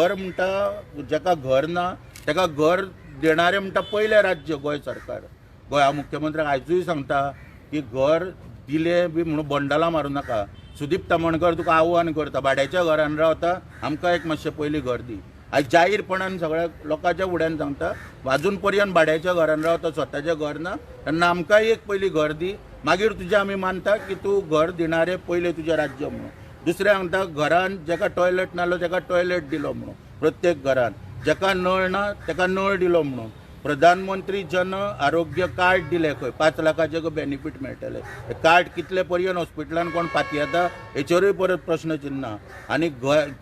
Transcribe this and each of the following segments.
घर म्हणटा जाका घर ना ताका घर देणारे म्हणटा पयलें राज्य गोंय सरकार. गोंय हांव मुख्यमंत्र्याक आयजूय सांगता की घर दिले बी म्हणून बंडलां मारूं नाका. सुदीप तामणकर तुका आव्हान करता, भाड्याच्या घरान रावता, आमकां एक मातशें पयलीं घर दी. आयज जाहीरपणान सगळ्या लोकांच्या फुड्यान सांगता, अजून पर्यंत भाड्याच्या घरान रावता, स्वताचें घर ना, तेन्ना आमकांय एक पयलीं घर दी, मागीर तुजें आमी मानता की तूं घर दिणारे पयलें तुजें राज्य म्हणून. दुसरें सांगता, घरान जाका टॉयलेट नासलो ताका टॉयलेट दिलो म्हणून, प्रत्येक घरान जाका नळ ना ताका नळ दिलो म्हणून. प्रधानमंत्री जन आरोग्य कार्ड दिलें खंय, 5 लाखाचे बेनिफीट मेळटले. कार्ड कितले पर्यंत हॉस्पिटलान कोण पातयेता हेचेरूय परत प्रश्न चिन्ह. आनी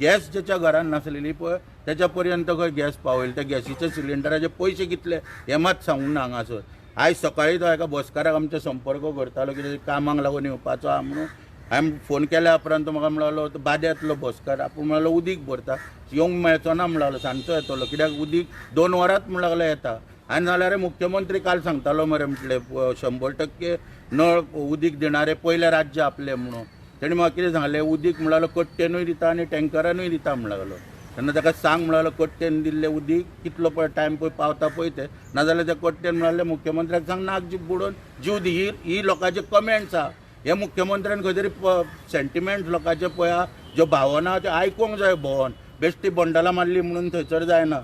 गॅस ज्याच्या घरान नासलेली पळय त्याच्या पर्यंत खंय गॅस पावयले, त्या गॅसीच्या सिलिंडराचे पयशे कितले हे मात सांगूंक ना हांगासर. आयज सकाळी तो एका बसकाराक आमचे संपर्क करतालो कितें कामाक लागून येवपाचो आहा म्हणून. हांवें फोन केल्या उपरांत तो म्हाका म्हणलो तो बाद्यांतलो बसकार, आपूण म्हणलो उदीक भरता, येवंक मेळचो ना म्हणलो, सांजचो येतलो कित्याक उदीक 2 वरांत म्हण लागलो येता. आनी जाल्यार मुख्यमंत्री काल सांगतालो मरे म्हटलें 100% नळ उदीक दिणारे पयलें राज्य आपलें म्हणून. तेणी म्हाका कितें सांगलें, उदीक म्हणलो कट्टेनूय दिता आनी टँकरानूय दिता म्हण लागलो. तेन्ना ताका सांग म्हणलो कट्टेन दिल्लें उदीक कितलो पळय टायम पळय पावता पळय तें, नाजाल्यार त्या कट्टेन म्हणलें मुख्यमंत्र्याक सांग नाक जीप बुडोवन जीव दी. ही लोकांचे कमेंट्स आहा, हे मुख्यमंत्र्यान खंय तरी सेंटिमेंट लोकांचे पळया, ज्यो भावना त्यो आयकूंक जाय भोंवन. बेश्टी बंडलां मारली म्हणून थंयसर जायना.